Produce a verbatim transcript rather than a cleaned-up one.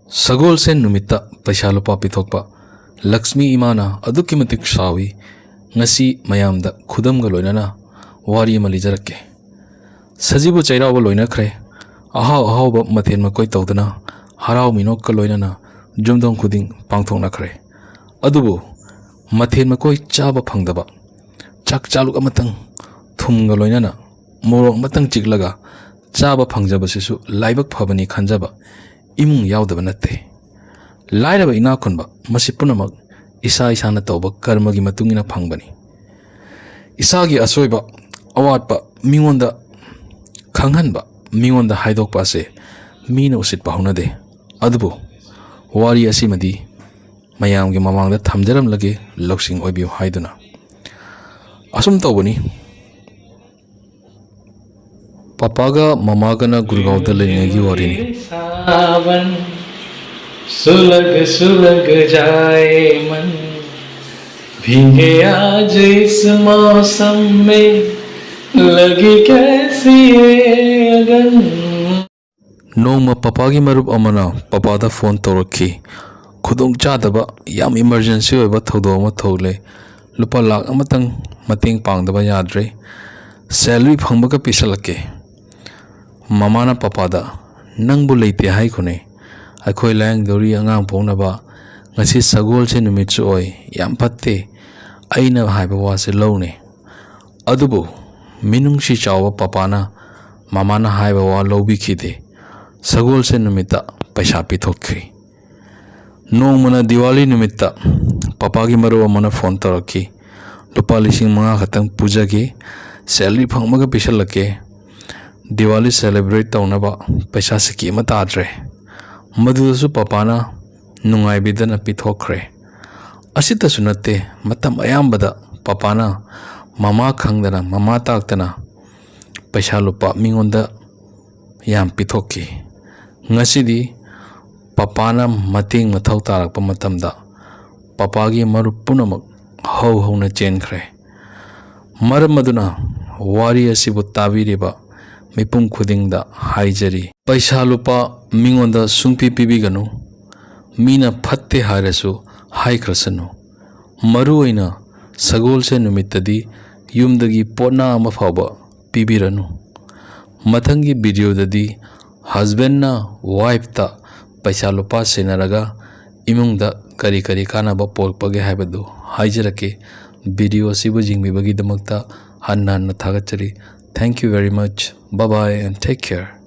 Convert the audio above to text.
ꯁꯒꯣꯜꯁꯦꯟ ꯅꯨꯃꯤꯠꯇ ꯄꯩꯁꯥ ꯂꯨꯄꯥ ꯄꯤꯊꯣꯛꯄ꯫ ꯂꯛꯁꯃꯤ ꯏꯃꯥꯅ ꯑꯗꯨꯛꯀꯤ ꯃꯇꯤꯛ ꯁꯥꯎꯏ꯫ ꯉꯁꯤ ꯃꯌꯥꯝꯗ ꯈꯨꯗꯝꯒ ꯂꯣꯏꯅꯅ ꯋꯥꯔꯤ ꯑꯃ ꯂꯤꯖꯔꯛꯀꯦ꯫ ꯁꯖꯤꯕꯨ ꯆꯩꯔꯥꯎꯕ ꯂꯣꯏꯅꯈ꯭ꯔꯦ꯫ ꯑꯍꯥꯎ ꯑꯍꯥꯎꯕ ꯃꯊꯦꯜ ꯃꯀꯣꯏ ꯇꯧꯗꯨꯅ ꯍꯔꯥꯎ ꯃꯤꯅꯣꯛꯀ ꯂꯣꯏꯅꯅ ꯌꯨꯝꯊꯣꯡ ꯈꯨꯗꯤꯡ ꯄꯥꯡꯊꯣꯛꯅꯈ꯭ꯔꯦ꯫ ꯑꯗꯨꯕꯨ ꯃꯊꯦꯜ ꯃꯀꯣꯏ ꯆꯥꯕ ꯐꯪꯗꯕ, ꯆꯥꯛ ꯆꯥꯂꯨꯛ ꯑꯃꯇꯪ ꯊꯨꯝꯒ ꯂꯣꯏꯅꯅ ꯃꯣꯔꯣꯛ ꯑꯃꯇꯪ ꯆꯤꯛꯂꯒ ꯆꯥꯕ ꯐꯪꯖꯕꯁꯤꯁꯨ ꯂꯥꯏꯕꯛ ꯐꯕꯅꯤ ꯈꯟꯖꯕ ꯏꯃꯨꯡ ꯌꯥꯎꯗꯕ ꯅꯠꯇꯦ꯫ ꯂꯥꯏꯔꯕ ꯏꯅꯥꯛ ꯈꯨꯟꯕ, ꯃꯁꯤ ꯄꯨꯝꯅꯃꯛ ꯏꯁꯥ ꯏꯁꯥꯅ ꯇꯧꯕ ꯀꯔꯃꯒꯤ ꯃꯇꯨꯡ ꯏꯟꯅ ꯐꯪꯕꯅꯤ꯫ ꯏꯁꯥꯒꯤ ꯑꯁꯣꯏꯕ, ꯑꯋꯥꯠꯄ ꯃꯤꯉꯣꯟꯗ ꯈꯪꯍꯟꯕ, ꯃꯤꯉꯣꯟꯗ ꯍꯥꯏꯗꯣꯛꯄ ꯑꯁꯦ ꯃꯤꯅ ꯎꯁꯤꯠꯄ ꯍꯧꯅꯗꯦ꯫ ꯑꯗꯨꯕꯨ ꯋꯥꯔꯤ ꯑꯁꯤꯃꯗꯤ ꯃꯌꯥꯝꯒꯤ ꯃꯃꯥꯡꯗ ꯊꯝꯖꯔꯝꯂꯒꯦ, ꯂꯧꯁꯤꯡ ꯑꯣꯏꯕꯤꯌꯨ ꯍꯥꯏꯗꯨꯅ꯫ ꯑꯁꯨꯝ ꯇꯧꯕꯅꯤ, ꯄꯄꯥꯒ ꯃꯃꯥꯒꯅ ꯒꯨꯔꯒꯥꯎꯗ ꯂꯩꯔꯤꯉꯩꯒꯤ ꯋꯥꯔꯤꯅꯤ꯫ सावन सुलग सुलग जाए मन, भीगे आज इस मौसम में, लगी कैसी ये अगन। ꯅꯣꯡꯃ ꯄꯄꯥꯒꯤ ꯃꯔꯨꯞ ꯑꯃꯅ ꯄꯄꯥꯗ ꯐꯣꯟ ꯇꯧꯔꯛꯈꯤ꯫ ꯈꯨꯗꯣꯡꯆꯥꯗꯕ, ꯌꯥꯝ ꯏꯃꯔꯖꯦꯟꯁꯤ ꯑꯣꯏꯕ ꯊꯧꯗꯣꯛ ꯑꯃ ꯊꯣꯛꯂꯦ꯫ ꯂꯨꯄꯥ ꯂꯥꯛ ꯑꯃꯇꯪ ꯃꯇꯦꯡ ꯄꯥꯡꯗꯕ ꯌꯥꯗ꯭ꯔꯦ꯫ ꯁꯦꯂꯔꯤ ꯐꯪꯕꯒ ꯄꯤꯁꯜꯂꯛꯀꯦ꯫ ꯃꯃꯥꯅ ꯄꯄꯥꯗ, "ꯅꯪꯕꯨ ꯂꯩꯇꯦ ꯍꯥꯏꯈꯣꯅꯦ꯫ ꯑꯩꯈꯣꯏ ꯂꯥꯌꯦꯡꯗꯧꯔꯤ ꯑꯉꯥꯡ ꯄꯣꯛꯅꯕ꯫ ꯉꯁꯤ ꯁꯒꯣꯜꯁꯦ ꯅꯨꯃꯤꯠꯁꯨ ꯑꯣꯏ꯫ ꯌꯥꯝ ꯐꯠꯇꯦ꯫ ꯑꯩꯅ ꯍꯥꯏꯕ ꯋꯥꯁꯦ ꯂꯧꯅꯦ꯫" ꯑꯗꯨꯕꯨ ꯃꯤꯅꯨꯡꯁꯤ ꯆꯥꯎꯕ ꯄꯄꯥꯅ ꯃꯃꯥꯅ ꯍꯥꯏꯕ ꯋꯥ ꯂꯧꯕꯤꯈꯤꯗꯦ꯫ ꯁꯒꯣꯜꯁꯦ ꯅꯨꯃꯤꯠꯇ ꯄꯩꯁꯥ ꯄꯤꯊꯣꯛꯈꯤ꯫ ꯅꯣꯡꯃꯅ ꯗꯤꯋꯥꯂꯤ ꯅꯨꯃꯤꯠꯇ ꯄꯄꯥꯒꯤ ꯃꯔꯨꯞ ꯑꯃꯅ ꯐꯣꯟ ꯇꯧꯔꯛꯈꯤ꯫ "ꯂꯨꯄꯥ ꯂꯤꯁꯤꯡ ꯃꯉꯥ ꯈꯛꯇꯪ ꯄꯨꯖꯒꯦ, ꯁꯦꯂꯔꯤ ꯐꯪꯕꯒ ꯄꯤꯁꯜꯂꯛꯀꯦ꯫ ꯗꯤꯋꯥꯂꯤ ꯁꯦꯂꯦꯕ꯭ꯔꯦꯠ ꯇꯧꯅꯕ ꯄꯩꯁꯥ ꯁꯤꯀꯤ ꯑꯃ ꯇꯥꯗ꯭ꯔꯦ꯫" ꯃꯗꯨꯗꯁꯨ ꯄꯄꯥꯅ ꯅꯨꯡꯉꯥꯏꯕꯤꯗꯅ ꯄꯤꯊꯣꯛꯈ꯭ꯔꯦ꯫ ꯑꯁꯤꯇꯁꯨ ꯅꯠꯇꯦ, ꯃꯇꯝ ꯑꯌꯥꯝꯕꯗ ꯄꯄꯥꯅ ꯃꯃꯥ ꯈꯪꯗꯅ, ꯃꯃꯥ ꯇꯥꯛꯇꯅ ꯄꯩꯁꯥ ꯂꯨꯄꯥ ꯃꯤꯉꯣꯟꯗ ꯌꯥꯝ ꯄꯤꯊꯣꯛꯈꯤ꯫ ꯉꯁꯤꯗꯤ ꯄꯄꯥꯅ ꯃꯇꯦꯡ ꯃꯊꯧ ꯇꯥꯔꯛꯄ ꯃꯇꯝꯗ ꯄꯄꯥꯒꯤ ꯃꯔꯨꯞ ꯄꯨꯝꯅꯃꯛ ꯍꯧ ꯍꯧꯅ ꯆꯦꯟꯈ꯭ꯔꯦ꯫ ꯃꯔꯝ ꯑꯗꯨꯅ ꯋꯥꯔꯤ ꯑꯁꯤꯕꯨ ꯇꯥꯕꯤꯔꯤꯕ ꯃꯤꯄꯨꯝ ꯈꯨꯗꯤꯡꯗ ꯍꯥꯏꯖꯔꯤ, ꯄꯩꯁꯥ ꯂꯨꯄꯥ ꯃꯤꯉꯣꯟꯗ ꯁꯨꯡꯄꯤ ꯄꯤꯕꯤꯒꯅꯨ꯫ ꯃꯤꯅ ꯐꯠꯇꯦ ꯍꯥꯏꯔꯁꯨ ꯍꯥꯏꯈ꯭ꯔꯁꯅꯨ꯫ ꯃꯔꯨꯑꯣꯏꯅ ꯁꯒꯣꯜꯁꯦꯟ ꯅꯨꯃꯤꯠꯇꯗꯤ ꯌꯨꯝꯗꯒꯤ ꯄꯣꯠꯅꯥ ꯑꯃ ꯐꯥꯎꯕ ꯄꯤꯕꯤꯔꯅꯨ꯫ ꯃꯊꯪꯒꯤ ꯚꯤꯗꯤꯑꯣꯗꯗꯤ ꯍꯁꯕꯦꯟꯅ ꯋꯥꯏꯐꯇ ꯄꯩꯁꯥ ꯂꯨꯄꯥ ꯁꯤꯟꯅꯔꯒ ꯏꯃꯨꯡꯗ ꯀꯔꯤ ꯀꯔꯤ ꯀꯥꯟꯅꯕ ꯄꯣꯛꯄꯒꯦ ꯍꯥꯏꯕꯗꯨ ꯍꯥꯏꯖꯔꯛꯀꯦ꯫ ꯚꯤꯗꯤꯑꯣ ꯑꯁꯤꯕꯨ ꯌꯦꯡꯕꯤꯕꯒꯤꯗꯃꯛꯇ ꯍꯟꯅ ꯍꯟꯅ ꯊꯥꯒꯠꯆꯔꯤ꯫ Thank you very much. Bye bye and take care.